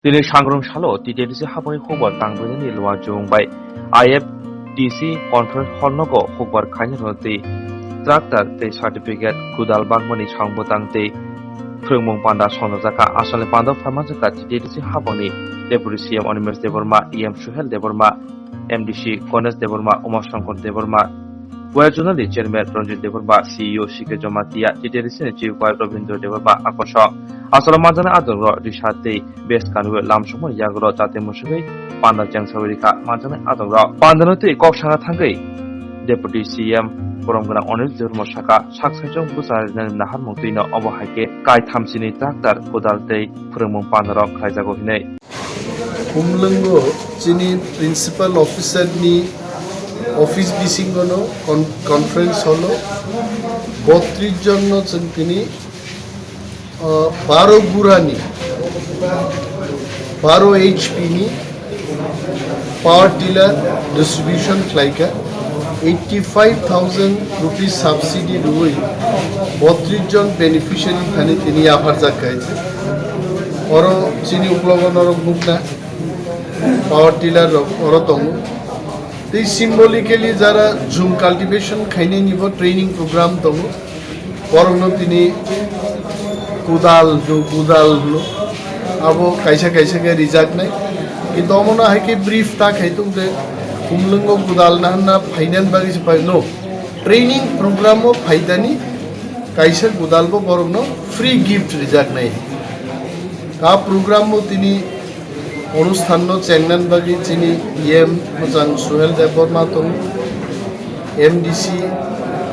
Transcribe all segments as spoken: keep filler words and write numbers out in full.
Tini sangrong salo T T D C hapani hukbar tangbainani luajung bai I F T C conference hall nogo hukbar khainai rwtwi tractor tei certificate kudal bangmani song bwtang tei phwrwngmung panda songjakha. Asalni panda pharmanjakha T T D C hapangni Deputy C M Animesh Debbarma, E M Suhel Debbarma, M D C Ganesh Debbarma, Uma Shankar Debbarma, West Zonal ni Chairman Ranjit Debbarma, C E O C K Jamatia, T T D C ni Chief Whip Rabindra Debbarma, Akosong. Asalo manjaknai adongrok risa tei bes kanwi lamsokmani yagulo jate musugwi panda chengsawi rikha manjaknai adongrok. Pandano tei kok sana thangwi Deputy C M borom gwnang Anish Debbarma saka sak saichung bwsa rinani naharmung twino obo hai khe kai thamsini tractor, kudal tei phwrwngmung pandarok khlaijago hinwi. Khumlwngo chini principal officer ni office bisingono con-, conference hall o botris jon no chwng tini, ah, baro gurani, baro H P ni power tiller distribution khlaikha. Eighty five thousand rupees subsidy rwui botris jon beneficiary thani tini yapharjak kha. Oro chini uklogo norok nukna power tiller rok oro tongo. Tei symbolically jara jhum cultivation khainani bo training program tongo. Borokno tini kudal hwno, kudal hwno. Abo kaisa kaisa khe rijaknai. Kintu omono hai khe brief ta khai tong je, Khumlwngo kudal naharna phainani bagwi se phai, no. Training program o phaidani kaisa kudal bo borokno free gift rijaknai. A program o tini Onusthan no chengnani bagwi chini E M mwchang Suhel Debbarma tongo, M D C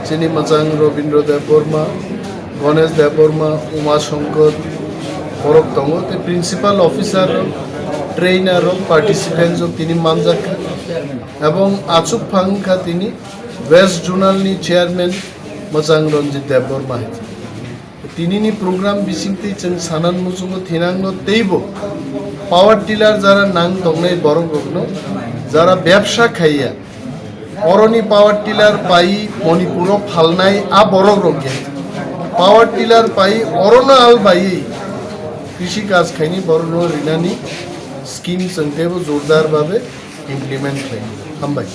chini mwchang Rabindra Debbarma, Ganesh Debbarma, Uma Shankar borok tongo, tei principal officer rok, trainer rok, participants rok tini manjak kha, ebong achuk phang kha tini West Zonal ni chairman mwchang Ranjit Debbarma hai. Tinini program bisingtwi chwng sanan muchungo thinangno teibo power tiller jara nang tongnai borok rokno, jara bebsa khaiya, oroni power tiller pai Manipuro phalnai a borok rok ya. Power tiller pai orono al bai krisi kaj khaini borokno rinani scheme chwng teibo jordar babe implement khlai. Hambai.